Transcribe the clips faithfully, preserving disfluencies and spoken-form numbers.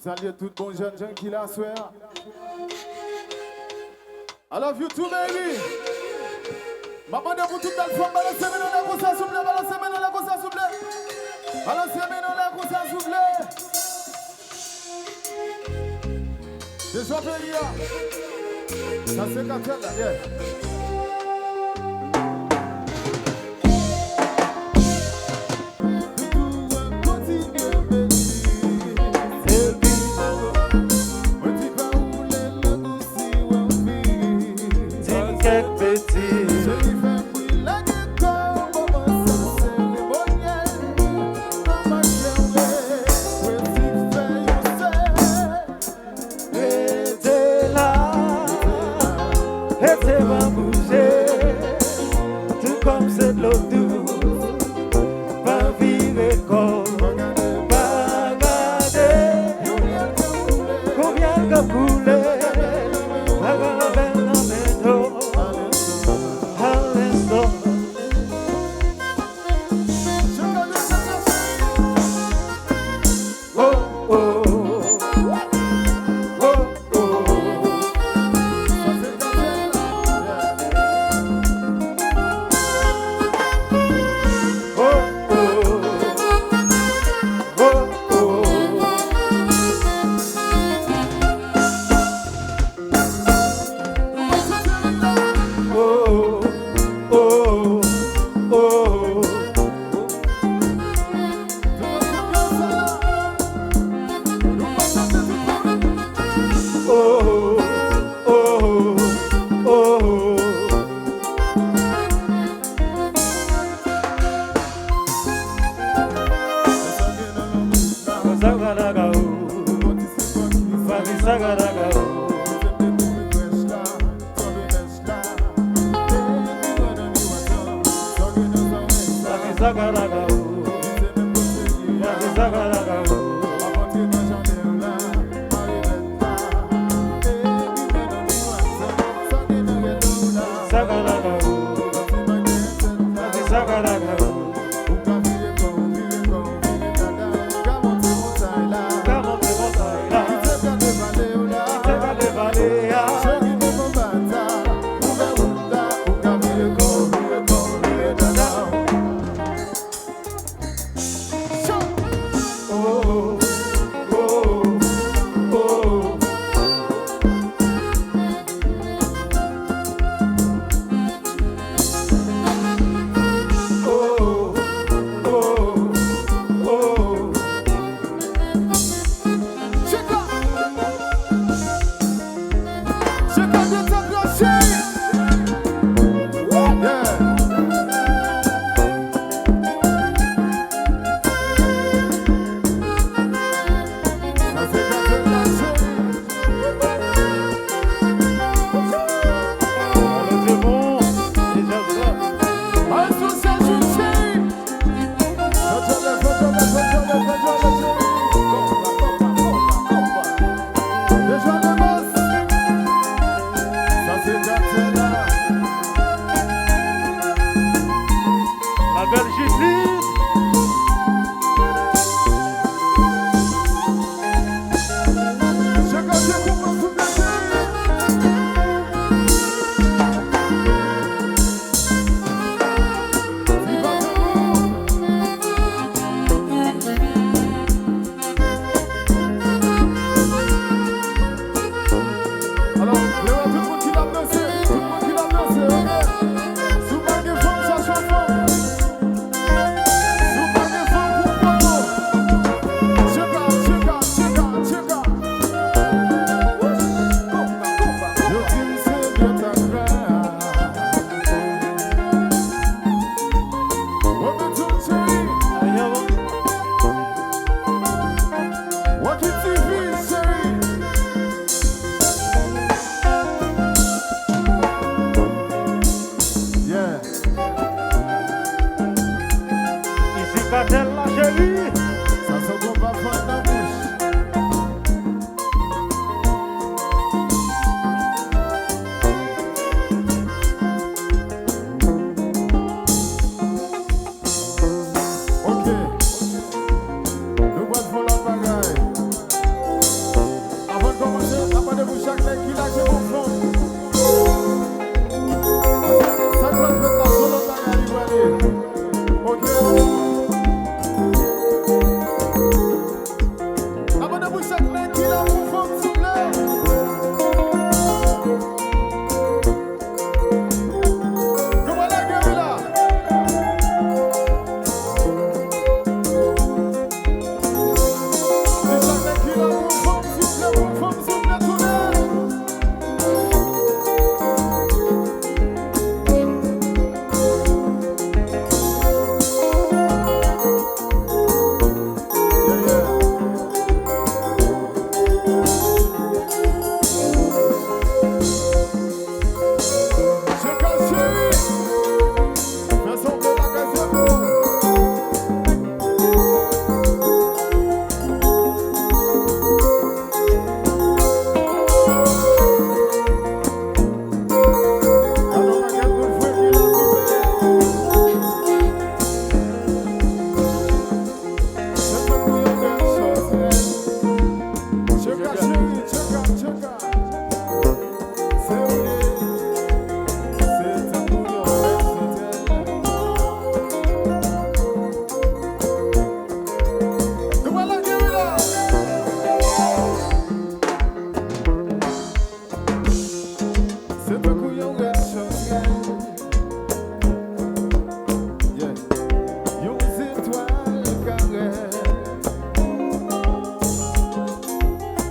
Salye tout bon jèn jan ki la aswè a. I love you too, baby. M ap mande pou tout bèl fanm balanse men nou lè konsa, souple, balanse men nou lè konsa, souple. Balanse men nou lè konsa, souple. Deja peyi a. Sa se katèl la, yeah. Di m kèk betiz. Rete la, rete pa bouje, tou kòm se dlo dous, pa vire kò, pa gade, konbyen k ap koule, pa gen bèl nan men nou, al enstò. Oh, oh. Oh, oh. Oh, oh. Oh, oh. Oh, oh, oh, oh. Oh, oh, oh, oh. Zagalaga o, papi zagalaga o. Zagalaga o, papi zagalaga o. Zagalaga o, papi zagalaga o. Ou ka vire kò w, vire kò w, vire dada. Ou ka monte montay la. Ou ka monte montay la. Kite gade vale w la. Kite gade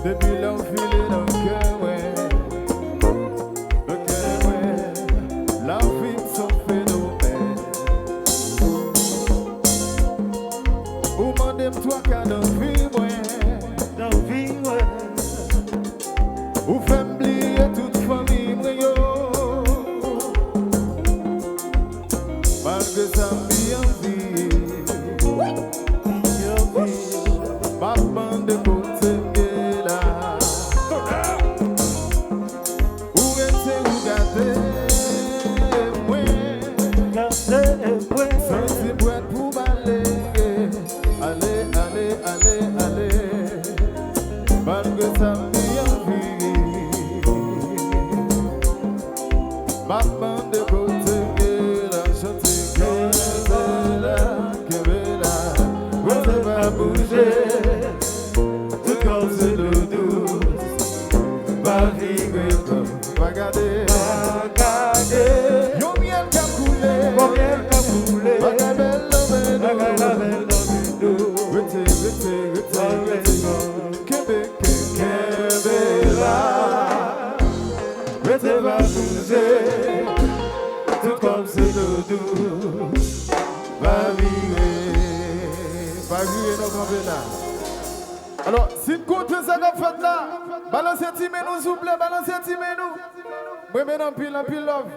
Depi lè w file nan kè mwen, nan kè mwen, lavi m se yon fenomèn. Ou mande m twa ka nan vi mwen, nan vi mwen. Ou fè m bliye tout fanmi mwen yo. Malgre sa, m byen viv. M ap mande kote m ye la. Ou rete, ou gade mwen. Gade mwen. Santi m prèt pou m ale. Ale, ale, ale, ale. Malgre sa, m byen viv. M ap mande kote m ye la, chante kenbe la, kenbe la. Rete pa bouje, tout kòm se dlo dous. Pa vire kò, pa gade, pa gade. Yon myèl k ap koule, yon myèl k ap koule. Bagay bèl nan men nou, bagay la bèl nan men nou. Rete, rete, rete, rete. Kenbe, kenbe, kenbe la. Rete pa bouje. Tout kòm se dlo dous. Pa vire. Pa vire, nou kanpe la. Alò, si n kontan sa k ap fèt la, balanse ti men nou, souple, balanse ti men nou. Mwen renmen anpil, anpil love.